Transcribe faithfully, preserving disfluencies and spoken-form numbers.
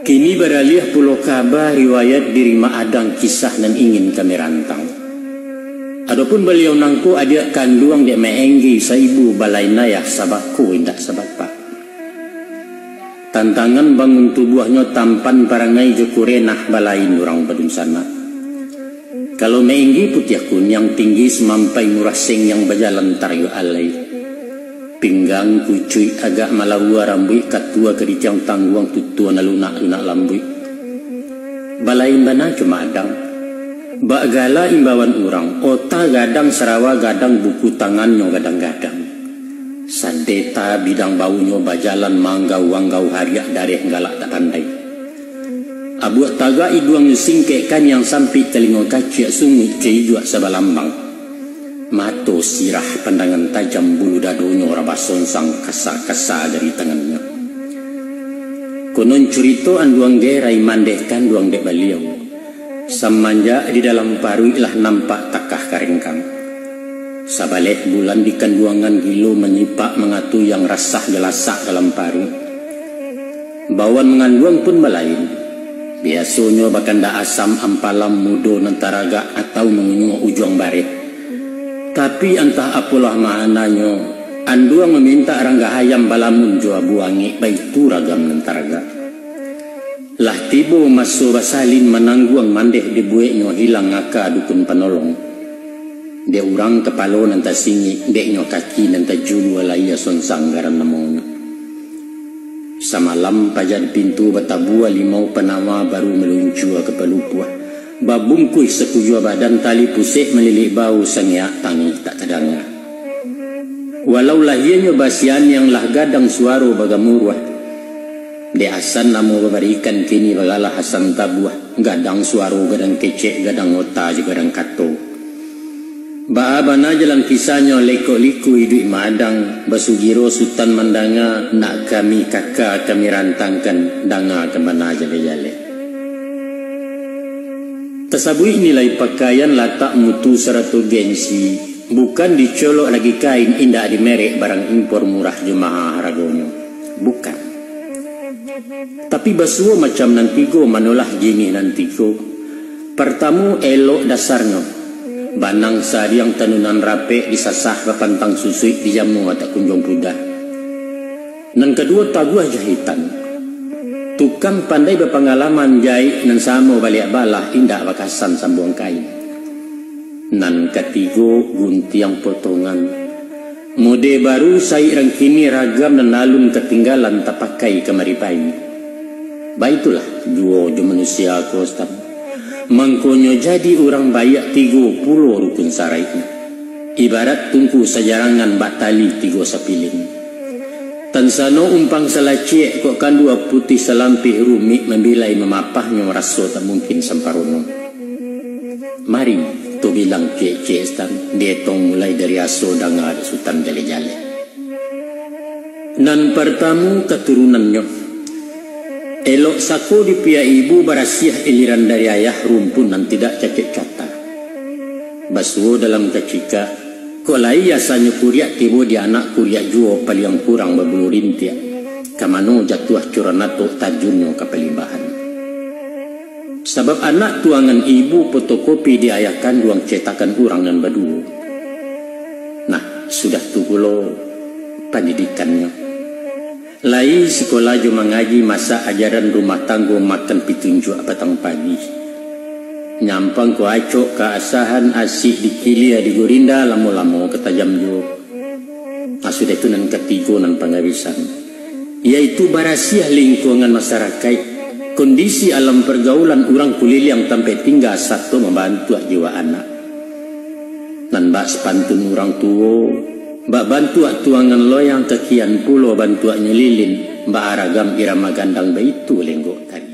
Kini baraliah pulo kaba riwayat diri Mak Adang kisah nan ingin kami rantang. Adopun baliau nangko adiak kanduang dek Mak Enggi saibu balain ayah sabako indak sabapak. Tantangan bangun tubuahnyo tampan parangai jo kurenah balain urang badunsanak. Kalau Mak Enggi putiah kuniang tinggi sumampai murah seng yang bajalan tariuak alai. Pinggang kucuik agak malawua rambuik katua karitiang tangguang tutua nan lunak-lunak lambuik. Balain bana jo Mak Adang. Bak gala imbauan urang, ota gadang sarawa gadang buku tangannyo gadang-gadang. Sadeta bidang bawunyo bajalan manggau-anggau hariak dareh galak tak pandai. Abuak tagak iduangnyo singkek kaniang sampik talingo kaciak sunguik caijuak sabalambang. Mato sirah pandangan tajam bulu dadonyo rabah sonsang kasa-kasa jari tangannyo. Konon curito anduang gerai mandeh kanduang dek baliau. Samanjak di dalam paruik lah nampak takah karengkang. Sabaleh bulan di kanduangan gilo manyipak mangato yang rasah galasak dalam paruik. Bawan manganduang pun balain. Biasonyo bakandak asam ampalam mudo nan taragak atau mangunyuak ujuang bareh. Tapi antah apolah mahananyo, anduang mamintak ranggah ayam balamun jo abu angek baitu ragam nan taragak. Lah tibo maso basalin manangguang mandeh dibueknyo hilang aka dukun panolong. Dek urang kapalo nan tasingik, deknyo kaki nan tajulua laia sonsang garan namonyo. Samalam paja di pintu batabua limau panawa baru maluncua ka palupuah. Babungkuih sakujua badan tali pusek malilik bau sangeak tangih tak tadanga. Walau lahianyo basianiang lah gadang suaro bagamuruah. Dek asan namo babarikan kini bagalah asan tabuah, gadang suaro, gadang kecek, gadang ota jo gadang kato. Baa bana jalan kisahnyo lekok-liku iduik Mak Adang, basugiro Sutan mandanga, nak kami kaka kami rantangkan, dangakan bana jaleh-jaleh. Tasabuik nilai pakaian latak mutu sarato gengsi, bukan dicolok lagi kain indak dimerek barang impor murah jo maha haragonyo. Bukan. Tapi basuo macam nan tigo manolah jinih nan tigo. Partamo, elok dasarnyo. Banang sariang tanunan rapek disasah bapantang susuik dijamua tak kunjuang pudah. Nan kaduo, taguah jahitan. Tukang pandai bapangalaman jaik nan samo baliak balah indak bakasan sambuang kain. Nan katigo, guntiang potongan. Mode baru saik rang kini ragam nan alun katinggalan tapakai kamari pai. Baitulah juo jo manusia ko, Stan. Mangkonyo jadi urang baiak tigo pulo rukun saraiknyo. Ibarat tungku sajarangan bak tali tigo sapilin. Tansano umpang salaciek kok kandua putih salampih rumik mambilai mamapahnyo raso tak mungkin samparono. Mari, to bilang ciek-ciek Stan, dietong mulai dari aso danga dek Sutan jaleh-jaleh. Nan partamo, katurunannyo. Elok sako dipiak ibu, barasiah iliran dari ayah, rumpun nan tidak cacek cata. Basuo dalam kacikak, kok lai asanyo kuriak tibo di anak kuriak juo paliang kurang babulu rintiak, ka mano jatuah curan atok tajunnyo ka palimbahan. Sabab anak tuangan ibu fotokopi di ayah kanduang cetakan urang nan baduo. Nah, sudah tu pulo pandidikannyo. Lai sikola jo mangaji masak ajaran rumah tanggo makan pitunjuak patang pagi. Nyampang ko acok ka asahan asik dikilia digurinda lamo-lamo ka tajam juo. Nah, sudah tu nan katigo nan pangabisan, yaitu barasiah lingkungan masarakaik, kondisi alam pargaulan urang kuliliang tampek tingga, sato mambantuak jiwa anak. Nan bak sapantun urang tuo, bak bantuak tuangan loyang kakian pulo bantuaknyo lilin, bak aragam irama gandang baitu lenggok tari.